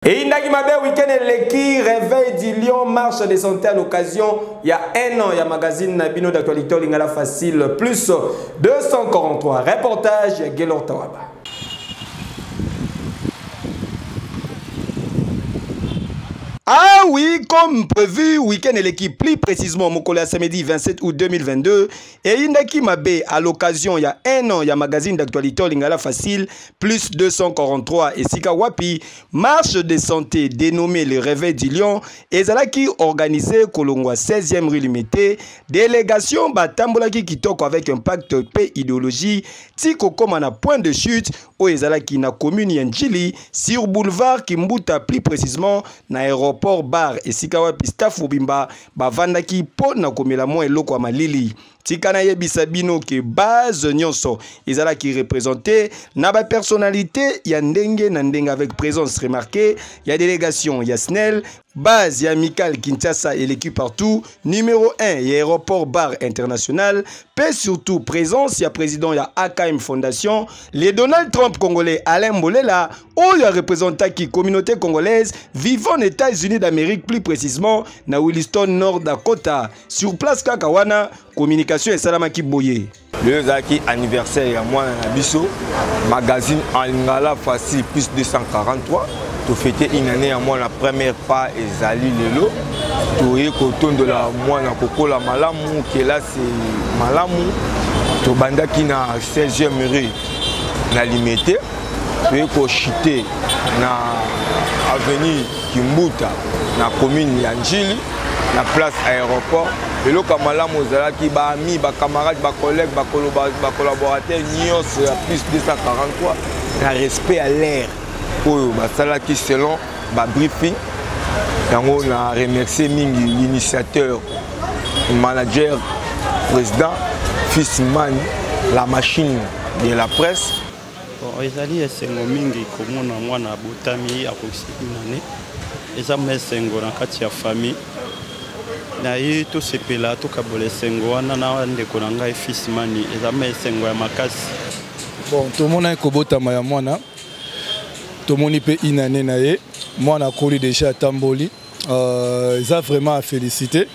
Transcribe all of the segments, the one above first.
Eyindaki mabe week-end eleki, réveil du lion, marche de santé à l'occasion ya un an ya magazine na bino d'actualité Lingala Facile plus 243. Reportage ya Gelor Tawaba. Ah oui, comme prévu, week-end eleki, plus précisément mokolo ya samedi 27 août 2022, eyindaki mabe à l'occasion ya un an ya magazine d'actualité Lingala Facile plus 243 esika wapi marche de santé dénommée le réveil du lion ezalaki organisé kolongwa 16e rue Limete. Délégation batambolaki kitoko avec impact pe idéologie ti kokoma na point de chute oyo ezalaki na commune ya Ndjili sur boulevard Kimbuta, plus précisément na aéroport bar esika wapi staff mobimba bavandaki mpo na komela mwa eloko ya malili. Tika nayebisa bino ke base nyonso ezalaki représentée na ba personnalité ya ndenge na ndenge avec présence remarquée ya délégation ya SNEL, base ya Amical Kinshasa eleki partout, numéro 1 ya aéroport bar international, pe surtout présence ya président ya AKM Fondation, le Donald Trump congolais Alain Mbolela, oyo représentaki communauté congolaise vivant aux États-Unis d'Amérique, plus précisément na Williston, Nord Dakota. Sur place kaka wana communication esalamaki boye. Lelo ezalaki anniversaire ya mwana na biso magazine en Lingala Facile plus 243. Tofete une année ya mwana, première pas ezali lelo. Toye kotondola mwana kokola malamu, kelasi malamu. Tobandaki na 16e rue na Limete, toye kochite na avenue Kimbuta na commune ya Ndjili na place aéroport. Eloko ya malamu ezalaki ba-amis, ba-camarades, ba-collègues, ba-collaborateurs nyonso ya plus 243 na respect ya l'air oyo basalaki selon ba-briefing. Yango na remercier mingi l'initiateur, manager, président Fils Man, la machine de la presse. Bon, ezali esengo mingi komona mwana abotami akokisi une année. Eza mwa esengo na kati ya famille. Na ye tosepela tokabola esengo wana na ndeko na ngai Fils Mani. Eza mwa esengo ya makasi. Bon, tomonaki kobotama ya mwana, tomoni pe une année na ye, mwana akoli déjà atamboli. Eza vraiment à féliciter.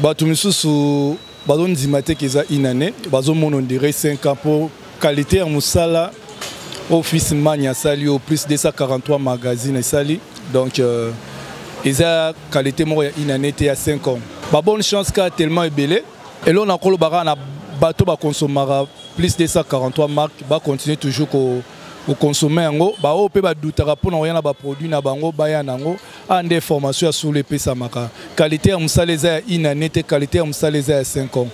Bato misusu bazondima te ke eza une année, bazomona on dirait 5 ans pour qualité ya mosala oyo Fils Mani asali oyo plus 243 magazine esali. Donc eza qualité moko ya une année te ya 5 ans. Ba bonne chance ka tellement ebele. Eloko nakolobaka na bato bakonsomaka plus 243 marques, ba continuer toujours ko consommer yango. Ba oyo pe badutaka mpona koya na ba produit na bango, baya nango. A nde formation ya solo epesamaka. Qualité ya mosala eza ya une année te, qualité ya mosala eza ya 5 ans.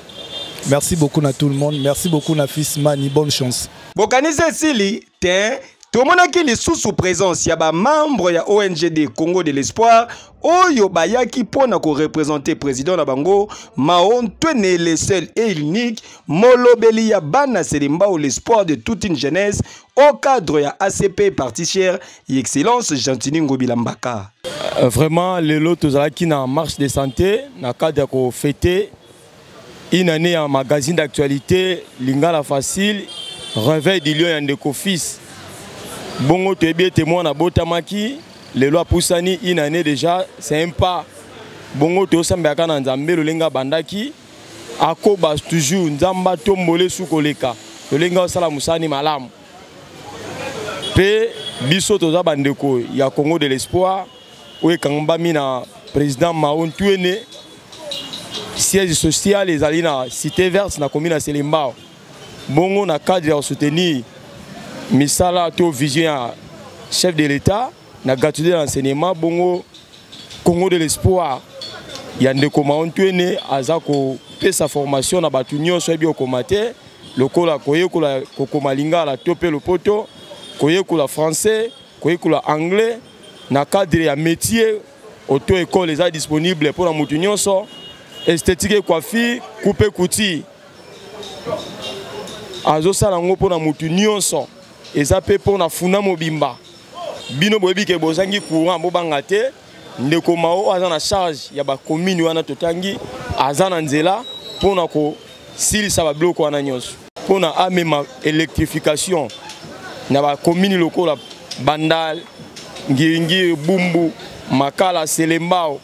Merci beaucoup na tout le monde, merci beaucoup na Fils Mani, bonne chance. Bokanisi esili te, tomonaki lisusu présence ya ba membre ya ONGD Congo de l'Espoir oyo bayaki mpona ko représenter président na bango Mao Ntwene, le seul et unique molobeli ya bana Selembao, l'espoir de toute une jeunesse au cadre ya ACP parti cher et excellence Gentiny Ngobila Mbaka. Vraiment lelo tozalaki na marche de santé na cadre ya ko fêter une année en magazine d'actualité Lingala Facile, réveil du lion ya ndeko Fils. Bongo toyebi ete mwana abotamaki lelo apusani une année déjà, c'est un pas. Bongo tosambelaka na Nzambe lolenge abandaki akoba toujours Nzambe atombole su koleka lolenge osala mosani malamu. Pe biso toza bandeko ya Congo de l'Espoir oyo ekangami na président Mao Ntwene, siège social ezali na Cité Verte na commune ya Selembao. Bongo na cadre ya soutenir misala to vision ya chef de l'État na gratuité de l'enseignement, bongo Congo de l'Espoir ya ndeko Mao Ntwene aza kopesa formation na bato nyonso oyebi okoma te, lokola koyekola kokoma lingala to pe lopoto, koyekola français, koyekola anglais na cadre ya métier auto école eza disponible pour la mutu nyonso, esthétique et coiffure, coupe couture azosala yango mpona mutu nyonso, eza pe mpona funa mobimba. Bino boyebi ke bozangi courant, bobanga te, ndeko Mao aza na charge ya ba commune wana totangi, aza na nzela mpona kosilisa ba biloko wana nyonso, mpona amema électrification na ba commune lokola Bandal, Ngiringiri, Bumbu, Makala, Selembao,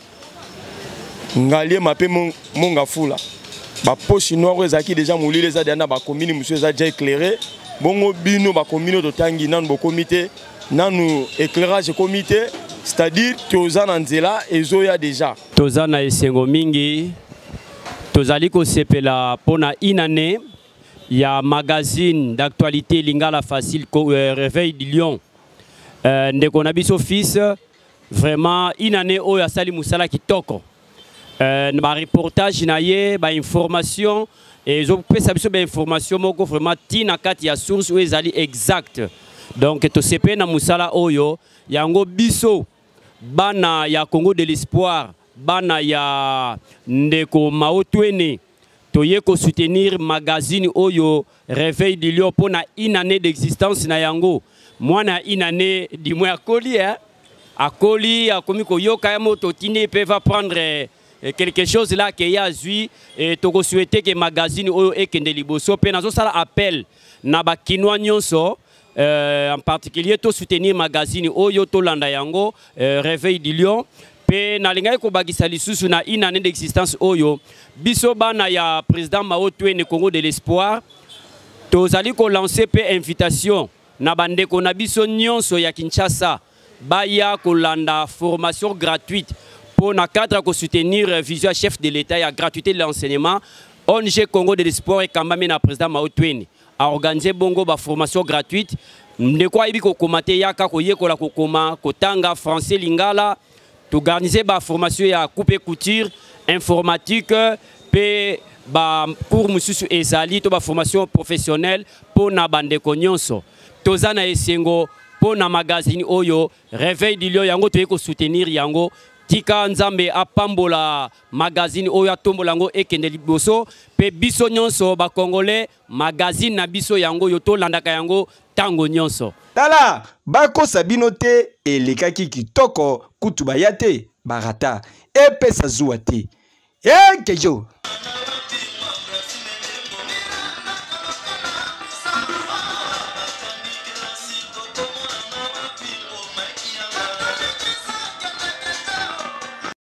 Ngaliema mpe Mongafula. Bapoche noire oyo ezalaki deja molili eza deja na bakomini mosusu eza deja éclairé. Bongo bino bakomini oyo totangi nanu bokomi te, nanu éclairage ekomi te, c'est-à-dire toza na nzela ezoya deja. Toza na esengo mingi, tozali kosepela mpona une année ya magazine d'actualité Lingala Facile, Réveil du Lion. Ndeko na biso fils, vraiment une année oyo asali mosala kitoko. Na ba reportage na ye, ba information ezopesa biso ba information moko vraiment ntina kati ya source oyo ezali exact. Donc tosepeli na mosala oyo yango. Biso bana ya Congo de l'Espoir, bana ya ndeko Mao Twene, toye kosoutenir magazine oyo Réveil du Lion mpo na une année d'existence na yango. Mwana une année du moins akoli, hein? Akoli, akomi koyoka ye moto totindi mpe va prendre quelque chose là ke ye azwi. Tokosouhaiter ke magazine oyo ekende liboso, mpe nazosala appel na bakinois nyonso, en particulier tosoutenir magazine oyo, tolanda yango, Réveil du Lion. Mpe nalingaki kobakisa lisusu na une année d'existence oyo, biso bana ya président Mao Twene, Congo de l'Espoir, tozali kolancer mpe invitation na bandeko na biso nyonso ya Kinshasa baya kolanda formation gratuite mpo na cadre ya kosoutenir vision ya chef de l'État ya gratuité de l'enseignement. ONG Congo de l'Espoir ekambami na président Mao Twene aorganiser bongo baformation gratuite. Ndeko ayebi kokoma te, yaka koyekola kokoma, kotanga français, lingala. Toorganiser baformation ya coupe, couture, informatique mpe bacours mosusu ezali to baformation professionnelle mpo na bandeko nyonso. Toza na esengo mpo na magazine oyo Réveil du Lion, yango toyei kosoutenir yango. Tika Nzambe apambola magazine oyo, atombola yango ekende liboso, mpe biso nyonso bakongolais, magazine na biso yango oyo tolandaka yango ntango nyonso. Tala, bakosa bino te, elekaki kitoko kutu baya te barata epesa zuwa te ekejo.